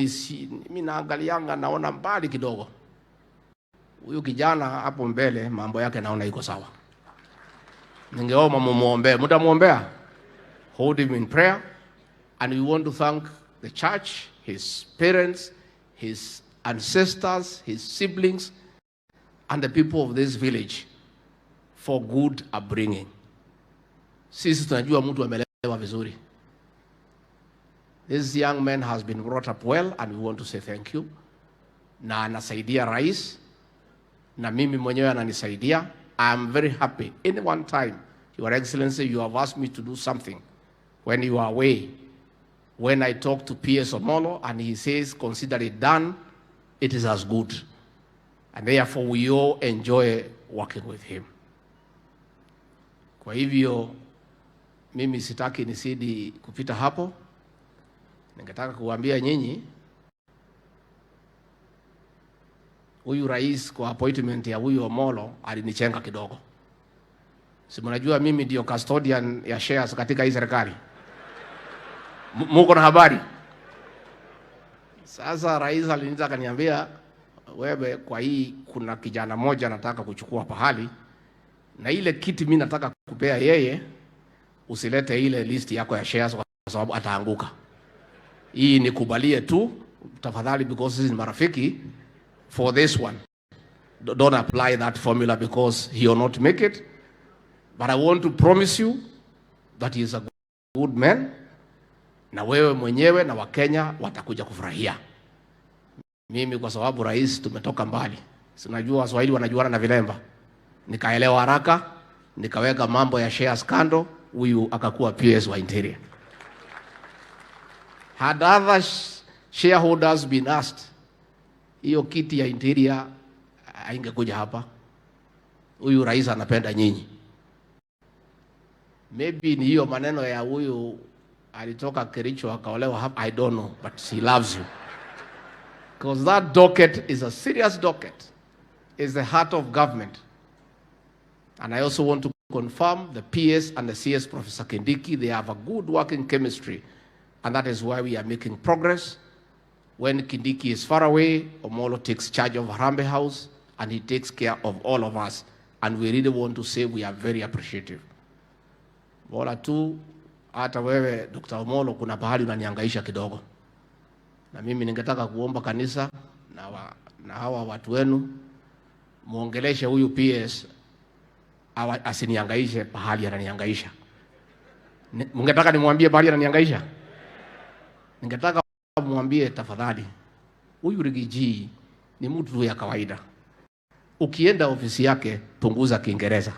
Si, mimi naangalianga naona mbali kidogo. Huyu kijana hapo mbele mambo yake naona iko sawa. Ningeomba mumuombee. Mtamuombea? Hold him in prayer. And we want to thank the church, his parents, his ancestors, his siblings, and the people of this village for good upbringing. Sisi tunajua mtu amelelewa vizuri. This young man has been brought up well and we want to say thank you. Na anasaidia rais na mimi mwenyewe ananisaidia. I am very happy. Any one time, Your Excellency, you have asked me to do something when you are away. When I talk to PS Omollo and he says, "Consider it done," it is as good. And therefore we all enjoy working with him. Kwa hivyo mimi sitaki nizidi kupita hapo. Ningetaka kuambia nyinyi huyu rais kwa appointment ya huyu Omollo alinichenga kidogo. Si mnajua mimi ndio custodian ya shares katika hii serikali. Muko na habari? Sasa rais aliniita akaniambia, "Wewe, kwa hii kuna kijana moja nataka kuchukua pahali na ile kiti mimi nataka kupea yeye, usilete ile list yako ya shares kwa sababu ataanguka. Hii nikubalie tu tafadhali, because sisi ni marafiki. For this one, don't apply that formula because he will not make it. But I want to promise you that he is a good man, na wewe mwenyewe na Wakenya watakuja kufurahia." Mimi kwa sababu rais tumetoka mbali, si unajua Waswahili wanajuana na vilemba, nikaelewa haraka, nikaweka mambo ya shares kando, huyu akakuwa PS wa Interior. Had other shareholders been asked, hiyo kiti ya Interior haingekuja hapa. Huyu rais anapenda nyinyi. Maybe ni hiyo maneno ya huyu alitoka Kericho akaolewa hapa, I don't know, but he loves you. Because that docket is a serious docket. It's the heart of government. And I also want to confirm the PS and the CS, Professor Kindiki, they have a good working chemistry. And that is why we are making progress. When Kindiki is far away, Omollo takes charge of Harambee House and he takes care of all of us. And we really want to say we are very appreciative. Bora tu hata wewe Dr. Omollo kuna pahali unanihangaisha kidogo. Na mimi ningetaka kuomba kanisa na hawa watu wenu muongeleshe huyu PS asinihangaishe pahali ananihangaisha. Mungetaka nimwambie pahali ananihangaisha? Ningetaka mwambie tafadhali, huyu Riggy G ni mtu ya kawaida. Ukienda ofisi yake punguza Kiingereza.